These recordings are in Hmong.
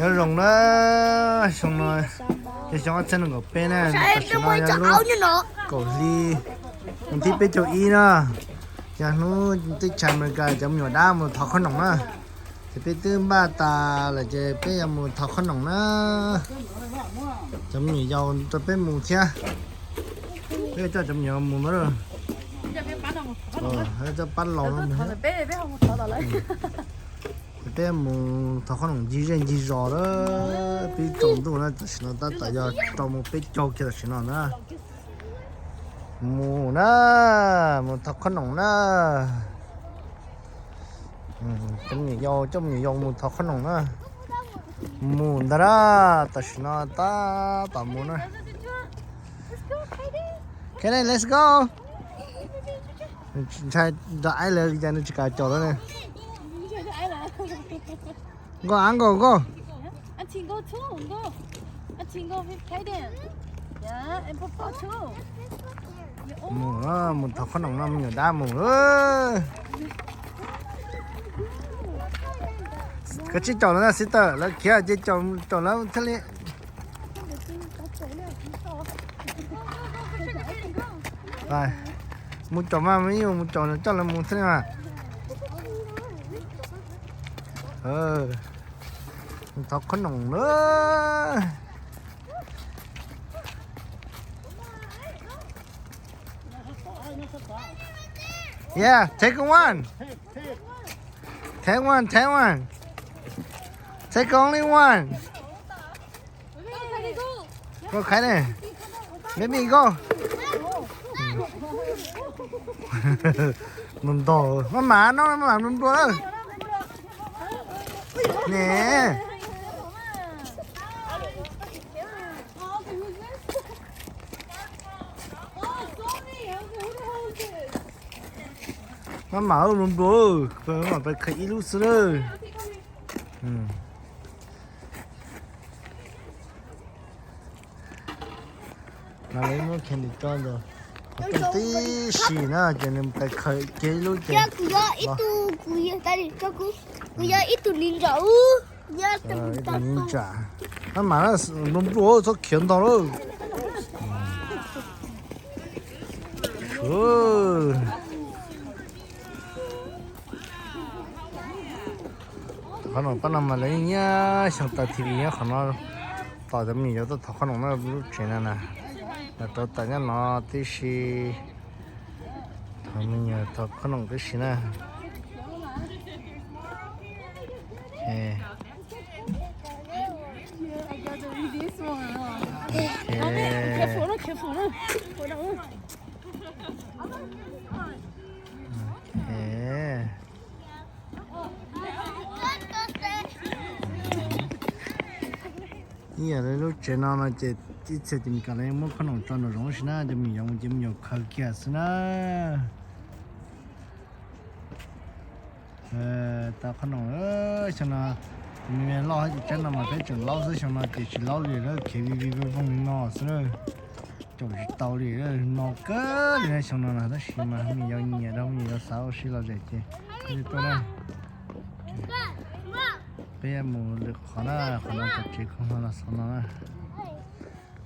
Nyob zoo na, xyoo no yog xyoo ob txhiab nees nkaum peb na, tam sim no yog lub kaum hli, hnub thib peb caug ib na, yog hnub teb chaws Amelikas cov me nyuam dab mus thov qhob noom na. Ces peb twb npaj tas lawm ces peb yuav mus thov qhob noom na. Cov me nyuam yaus rau peb mus thiab. Peb coj cov me nyuam mus na. Coj pab laus no mus. Ces peb mus thov qhob noom ncig zej ncig zos na. Peb tsaus ntuj na, tam sim no tab tom yog rau moos peb caug kiag tam sim no na. Mus na, mus thov qhob noom na. Coj me nyuam yaus, coj me nyuam yaus mus thov qhob noom na. Mus ntag na, tam sim no tab tom mus na. Kane, let's go. Ntshai nrog aib lawv li cas nws tsis kam caum lawv ne. Nkauj, nkauj, nkauj. Mus, mus thov qhob noom no, me nyuam dab mus. Koj tsis caum lawv na sister, lawv khiav ces caum, caum lawv thiaj li. Mus caum mas, mus caum coj lawv mus thiaj li mas. Thov qhob noom na. Yeah, take one. Take one, take one. Take only one. Go, Kaden. Let me go. Ntaus ntaus, maj mam no, maj mam nplua nplua lawm. Ne. Maj mam nplua nplua, maj mam pais khaws ib lub xwb lawm. No lawv muab candy tso ntawd, qhov rooj tib si na ces nws pais khaws kiag ib lub ces. Kuv yog ib tug, kuv yog ib tug ninja. Ib tug ninja. Maj mam nplua nplua, txhob khiav ntau lawm. Qhob noom pab no mas lawv nyiam xyoo tas T V nyob qhov no, tos cov me nyuam yaus tuaj thov qhob noom no lub tsev no na. Lawv rau tas nyob no tib si, thov me nyuam thov qhob noom tib si na. Ib yam li lub tsev no no ces ib txhia ces Meskas lawv muab qhob noom tso nraum zoov si na, ces me nyuam yaus mus ces me nyuam yaus khaws kiag xwb na. Tau qhob noom, xyoo no me me loj ces tsab no mas peb tseem laub xwb, xyoo no ces tsis laub li lawm, khiav vij vij vooj vooj li no xwb na. Caum tsis tau li, no kawg li xyoo no na, tab sis mas me nyuam yaus nyiam rau me nyuam yaus xav ua si lom zem ces tuaj na. Peb mus lwm qhov na, qhov no cov tsev khoom no los xaus no na.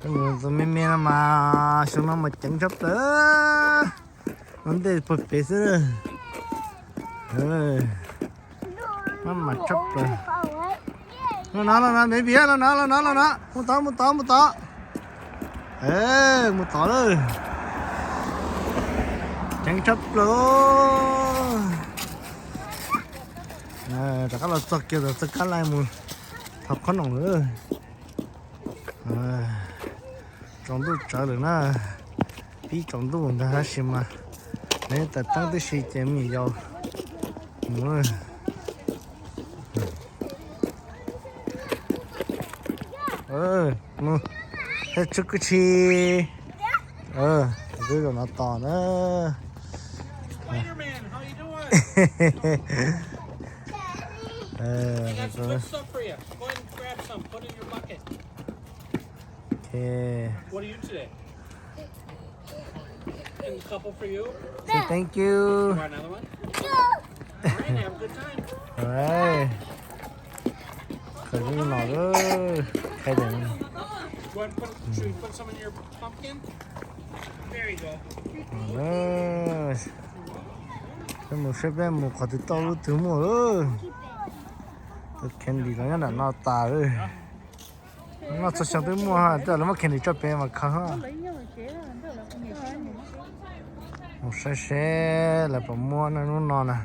Peb mus tus me me no mas xyoo no mas ceev tshaj plaws, no ntej pag pem xwb. Maj mam tshaj plaws. Los no, los no, baby, los no, los no, los no, mus tod, mus tod, mus tod. Mus tod lawm. Ceev tshaj plaws. Rov qab los txog kiag txog kab laij mus thov qhob noom lawm. Tsaus ntuj tsawv lawm na, pib tsaus ntuj ntag tab sis mas lawv yeej tawm teeb tib si ces me nyuam yaus mus. Mus, tsuj kwj tsi. Twb zaum no tos na. Say thank you. Alright. Kawg zoo no lawm, khai tias peb mus saib peb mus qhov twg tau lub twg muaj lawm. Tus candy los nyob nram no tas lawm. Noj txhua xyoo twb muaj, tej lawv muab candy tso pem mas khaws. Mus saib seb lawv puas muab no hnub no na.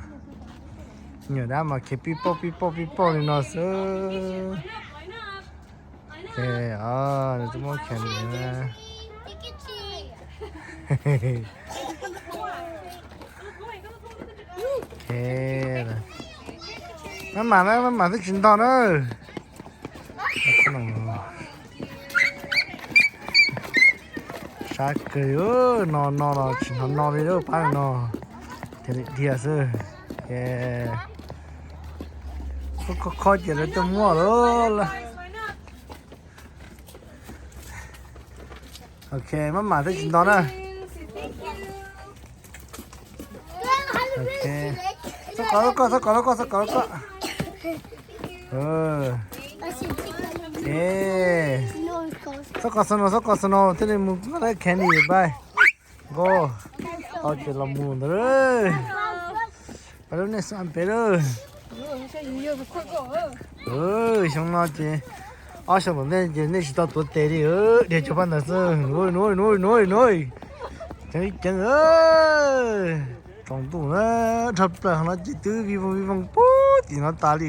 Nyuam dab mas khiav pib pauj pib pauj pib pauj li no xwb. Ces nws twb muab khiav li na. Maj mam na, maj mam twb tsis ntog na. Sab kawg, no no los tsis hnov no li lub pab no, ces li dhia xwb. Ces kho kho ces lawv tuaj muab lawm. Ok, maj mam twb tsis ntog na. Ok, xab kos lub koj, xab kos lub koj, xab kos lub koj. Xab kos snow, xab kos snow thiaj li mus nqa candy pais. Nkauj, tau ces los mus ntawd. Pab lub nej xav pem lawm. Xyoo no ces ob xyoo tom ntej ces nej tsis tau tuav tes li, dhia cov pab ntawd xwb. Nuj nuj nuj nuj, ceev ceev. Tsaus ntuj na, dhau plaws no ces twb vij voog vij voog puag tim no tas li.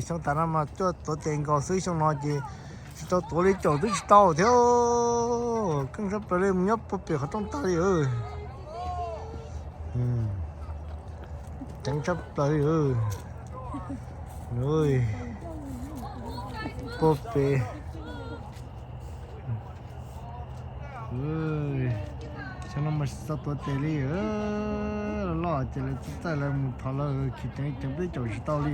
Xyoo tas no mas coj tuav tes nkaus xwb, xyoo no ces tsis tau tuav li, caum twb tsis tau thiab. Keej tshaj plaws li, mus nyob puag pem qhov rooj tas li. Ceev tshaj plaws li. Puag pem. Xyoo no mas tsis tau tuav tes li, loj ces lawv txawj lawv mus thov lawv khiav ceev ceev peb caum tsis tau li.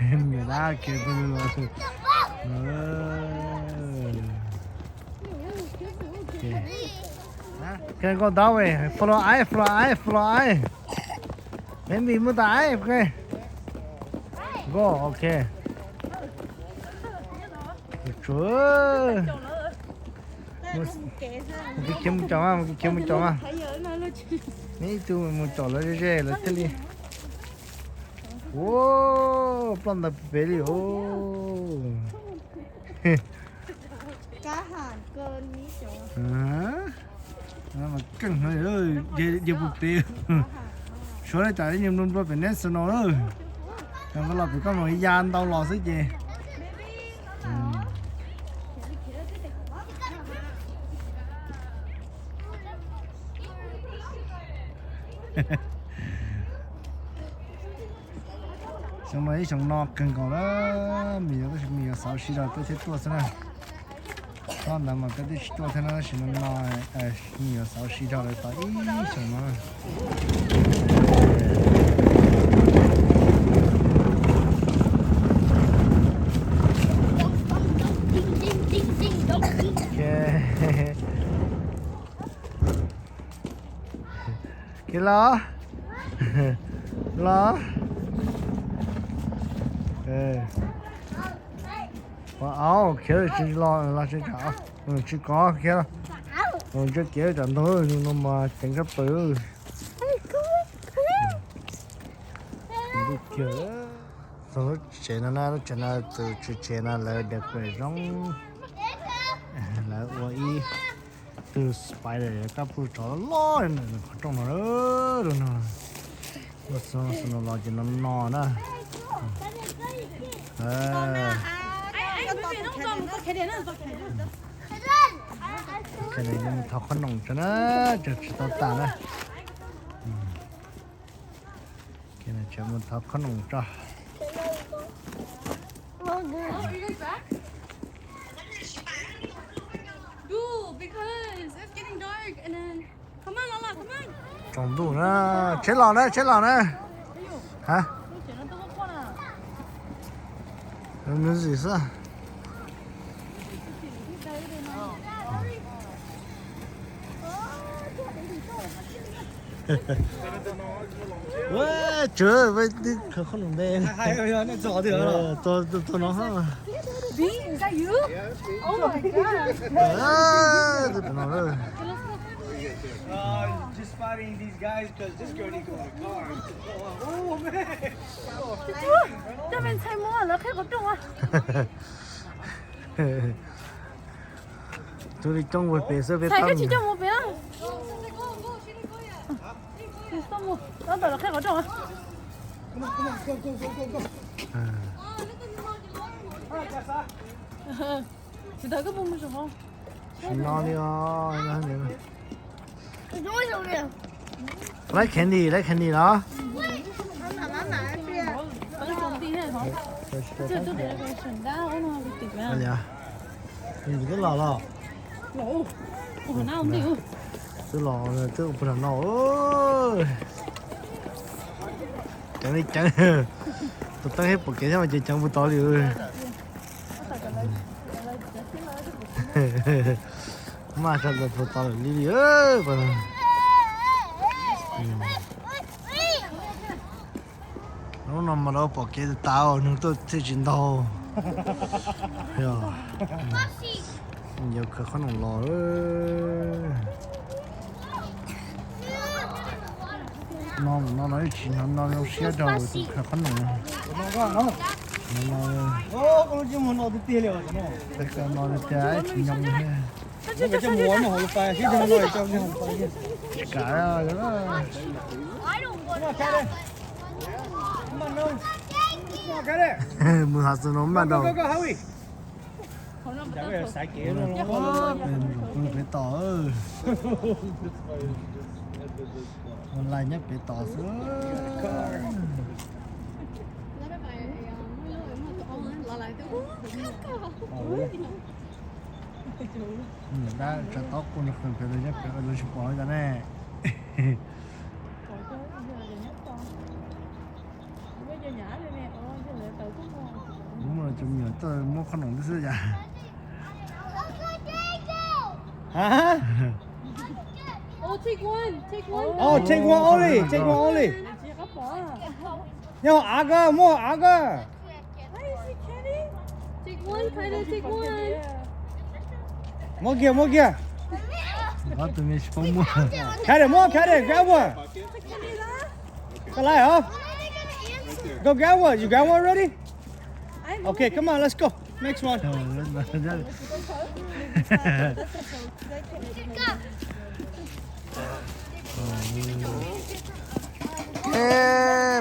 Niam dab kiag pw los. Khe nkauj ntaub, follow ai, follow ai, follow ai. Maybe mus tas ai, ok. Nkauj, ok. Tsuav mus khiav mus caum mas, mus khiav mus caum mas. Neb ib tug mus caum lawv ze ze lawv thiaj li. Ua ploj ntawd pem li os. Keej, yawg puag pem. Suav li cas ib nyuag nplua nplua pem neb xwb no. Los pem koj mus ya ntau los xwb ces. Xyoo no ib xyoo no kawg nkaus lawm, me nyuam tab sis me nyuam xauv siv zog peb thiaj tuaj xwb na. Tsob ntawd mas peb twb tsis tuaj thiab na, tab sis no no me nyuam xauv siv zog lawm tau ib xyoo no. Kiag los, los. Ua au, khiav tsis los, los tsis kam, tsis kov khiav. Ntsia kiag tsam ntug no mas ceev tshaj plaws. Txog lub tsev no na, lub tsev no tus tswv tsev no lawv decorate zoo, lawv ua ib tug spider kab pluj tsov loj loj qhov rooj no. Ua xwb no los ces no no na. Ces mus thov qhob noom tso na, tseem tsis tau tas na. Ces mus thov qhob noom tso. Tsaus ntuj na, tsheb los na, tsheb los na. Ha, music xwb. Ua, tswv peb twb khaws qhob noom nte. Txog no. Bee, is that you? Oh my God. Twb pem no lawm. Uh, just fighting these guys 'cause this girl needs to go to the car. Oh, man. Coj me ntxhais mus lawv qhib qhov rooj. Tus li coj mus pem xwb peb tab. Tsis coj mus pem. Tsis tau mus, tab tom lawv qhib qhov rooj. Tsis tau koj mus mus. Tsis no li os. Like candy, like candy los? Twb los los. Twb los twb ua puag no. Ceev li ceev. Tus teeb thiab pom kev thiab mas ces ceev puag tod li. Maj rau puag tod lawm li li. Hnub no mas lawv pom kev tas tas, neeg tuaj thiaj tsis ntau. Yog, yog khaws qhob noom los. No no no tsis no no zoo siab rau tus khaws qhob noom. No no, no tiag tsis nyoos thiab. Tsis kav. Mus hav xus no maj rau. Peb tos, ua lais nyob peb tos xwb. Dab tsov tob quaj nrov qees pem los nyob pem ua lawv tsis pom li cas ne. Muaj cov me nyuam tuaj muab qhob noom xwb yam. Hah? Oh, take one, take one. Oh, take one only, take one only. Nyob hauv av koj, muab hauv av koj. Why is he carrying? Take one, Kyler, take one. Muab kiag, muab kiag. Kyler, muab, Kyler, grab one. Koj laib hov. Go grab one. You grab one already? Okay, come on, let's go. Next one.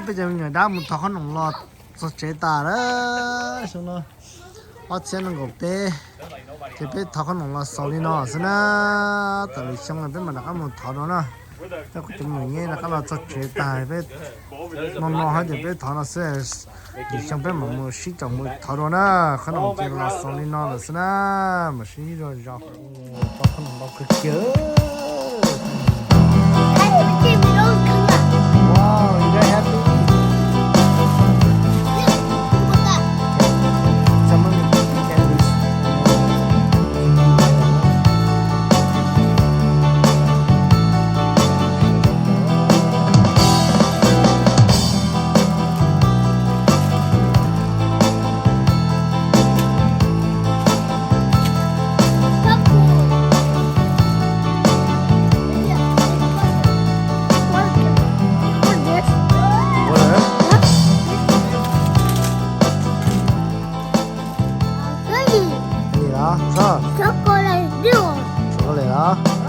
Peb cov me nyuam dab mus thov qhob noom los txog tsev tas lawm. Xyoo no ob txhiab nees nkaum peb, ces peb thov qhob noom los xaus li no xwb na. Tam lwm xyoo peb mam rov qab mus thov dua na. Peb kuj cov me nyuam nyeb rov qab los txog tsev tas peb no no hab ces peb thov no xwb. Lwm xyoo peb mam mus sib caum mus thov dua na. Qhob noom ces los xaus li no lawm xwb na. Mam sib ntsib dua zog. Tau qhob noom ntau kawg kiag. Wow, you guys happy? Some of the candies. Chocolate. Chocolate los?